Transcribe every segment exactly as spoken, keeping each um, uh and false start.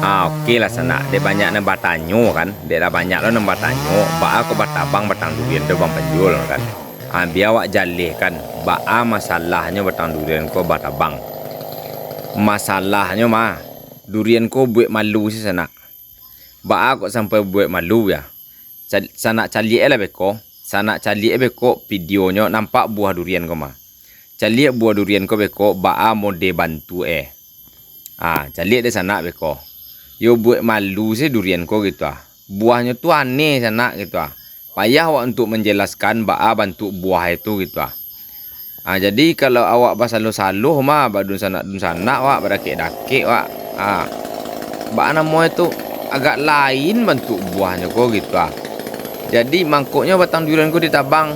Ah, oke lah sanak, dek banyak nan batanyo kan, dek lah banyak lo nan batanyo, baa kok batabang batang durian tu bang panjual kan. Ah, bia awak jalehkan, baa masalahnyo batang durian ko batabang. Masalahnyo mah, durian ko buek malu se sanak. Baa kok sampai buek malu ya? Cal-, sanak caliak lah beko, sanak caliak beko videonyo nampak buah durian ko mah. Caliak buah durian ko beko baa mode bantuak e. Ah, caliak dek sanak beko. Yo buek malu se durian ko gitu ah. Buahnyo tu aneh sanak gitu ah. Payah awak untuk manjelaskan baa bantuak buah itu gitu ah. Ah, jadi kalau awak basaloh-saloh mah, badunsanak-dunsanak wak, badakek-dakek wak. Ah, baa namo itu agak lain bantuak buahnyo ko gitu ah. Jadi mangkoknyo batang durian ko ditabang.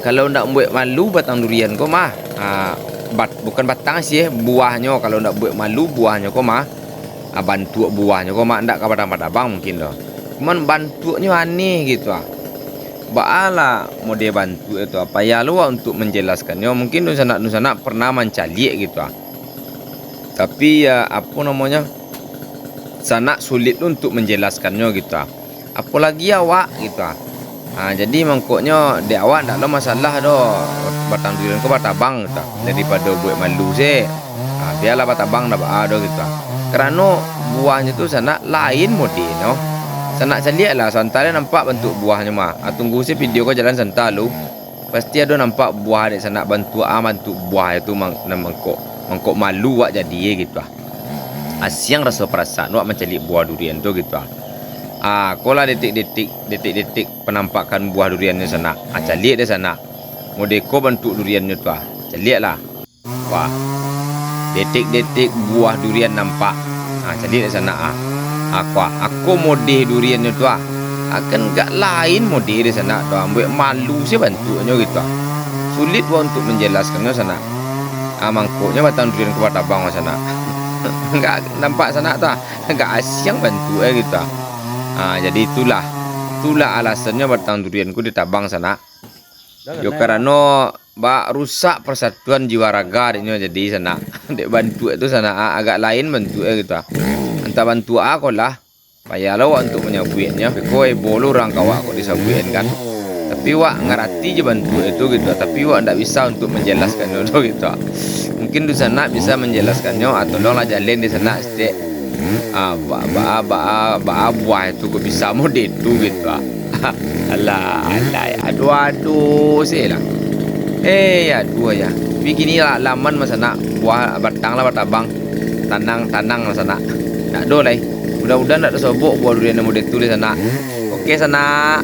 Kalau ndak buek malu batang durian ko mah, ah, bat-, bukan batang sih, buahnyo. Kalau ndak buek malu buahnyo ko mah, ah, bantuak buahnyo ko mah ndak ka batabang-tabang mungkin doh. Cuman bantuaknyo aneh gitu ah. Baa lah mode bantuak itu ah, payah lo wak untuk manjelaskannyo. Mungkin dunsanak-dunsanak pernah mancaliak gitu ah. Tapi ya, apo namonyo, sanak sulit lo untuk manjelaskannyo gitu ah. Apolagi awak gitu ah. Ha, jadi mangkoknyo dek awak ndak lo masalah doh, batang durian ko batabang gitu ah. Daripado buek malu se, ha, bialah batabang ndak baa doh gitu ah. Karano buahnyo tu sanak lain modenyo. Sanak caliak lah, santa lai nampak bantuak buahnyo mah. Ha, tunggu se video ko jalan santa lu. Pasti ado nampak buah dek sanak bantuak ah, bantuak buah itu mang-, nan mangkok, mangkok malu wak jadi e gitu ah. Asiang raso parasaan wak mancaliak buah durian tu gitu ah. Ah, ko lah detik-detik, detik-detik panampakan buah duriannyo sanak. Ah, caliak dek sanak. Mode ko bantuak duriannyo tu ah. Caliak lah. Wah. Detik-detik buah durian nampak. Ah, caliak dek sanak ah. Ah, ko ah. Ako mode duriannyo tu ah. Akan gak lain mode dek sanak tu ah. Buek malu se bantuaknyo gitu ah. Sulit wak untuk manjelaskannyo sanak. Ah, mangkoknyo batang durian ko batabang wak sanak. Gak nampak sanak tu ah. Agak asiang bantuak e gitu ah. Ha, jadi itulah, itulah alasannyo batang durian ko ditabang sanak. Yo karano bak rusak persatuan jiwa raga deknyo jadi sanak. Dek bantuak tu sanak, ah, agak lain bantuak e gitu ah. Antah bantuak a ko lah, payah lo wak untuk manyabuiknyo. Beko ebo lo urang ka wak kok disabuikan kan. Tapi wak ngarati je bantuak e tu gitu ah. Tapi wak ndak bisa untuk manjelaskannyo tu gitu ah. Mungkin dunsanak bisa manjelaskannyo, ah, tolonglah jalin dek sanak saketek. Ah, ba-, ba-, ba-, baa buah itu kok bisa mode tu gitu ah. Alah, alah, aduh, aduh, se lah. Eh, aduh, ya. Tapi kini lah laman mah sanak, buah batang lah batabang. Tanang, tanang lah sanak. Ndak ado lai. Mudah-mudahan ndak tasobok buah durian nan mode tu lai sanak. Oke, sanak.